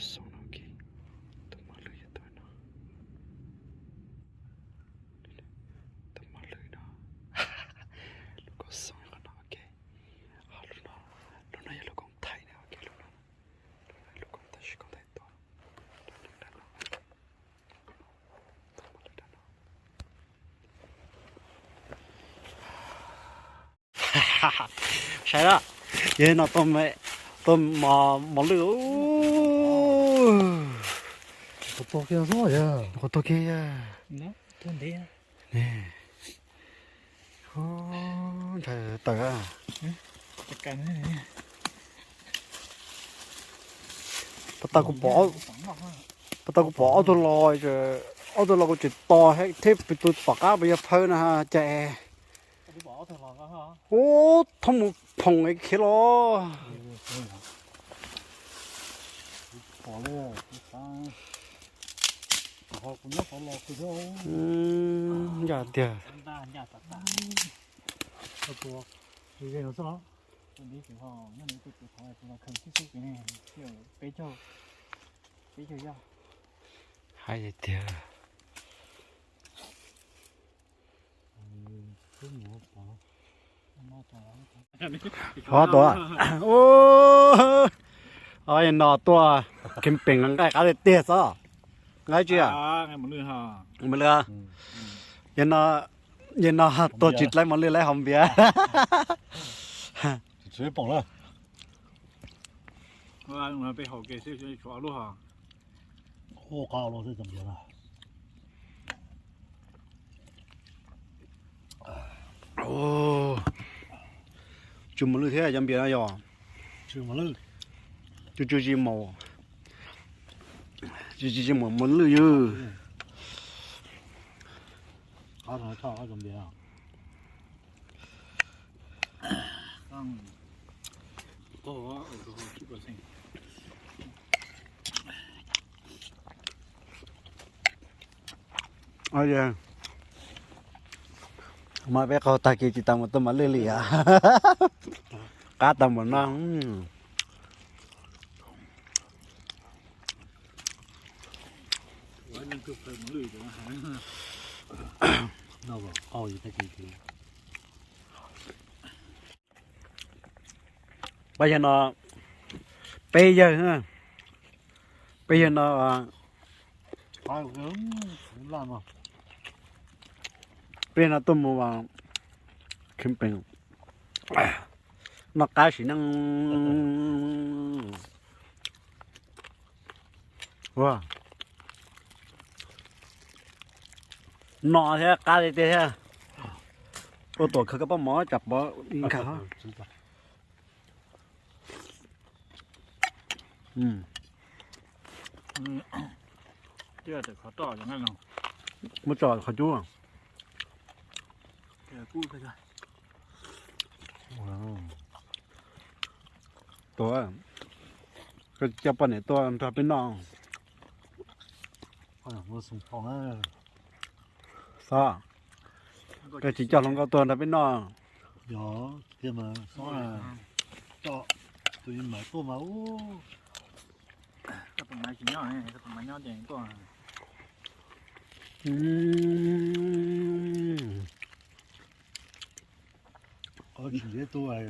Xoo no, ok. Tus mos lwj yog tus no. Tus mos lwj no. Lub kaum xoo qhov no, ok. Ho lub no, lub no yog lub koob thaij na, ok, lub no. Lub no lub koob thaij, siv koob thaij tua. Saib na, yog no tau mos lwj. Qhov tuag kiag, qhov tuag kiag. Ntshai tawm. Pas tas kuv pom, pas tas kuv pom ob tug los, ob tug los kuv tseem tos thiab, peb tus tom qab puas yog phawj na cas. Ub, thooj mus phoom khiav los. Ncaj tiag. Hais tiag. Ob tuaj, o, no tuaj camping nqaij qab tiag tiag xwb. Nqaij tsi a? Mos lwj. Yog no tuaj tsis laib mos lwj, laib haus npias. Tsw mos lwj thiab cov npias no yog. Tsw tsis mus, tsis tsis mus mos lwj ywg. Mas peb qaug tag kis tsis tas mus tua mos lwj li as. Qab tag npaum no. Pab yawg no, peb yawg, peb yawg no, peb yawg no tuaj mus camping, noj qab sim neej. Ua, no thiab qab tiag tiag thiab. Ua tuam khaws koj poj mov tsam pov nkag. Muab tso qhov cub. Tuaj, koj coj poj niam tuaj nrog peb noj. Xob, koj tsis coj hluas nkauj tuaj nrog peb noj. Yog tiag mas Xob, coj tus me nyuam tuaj mas ub. Tsis ntiab tuaj.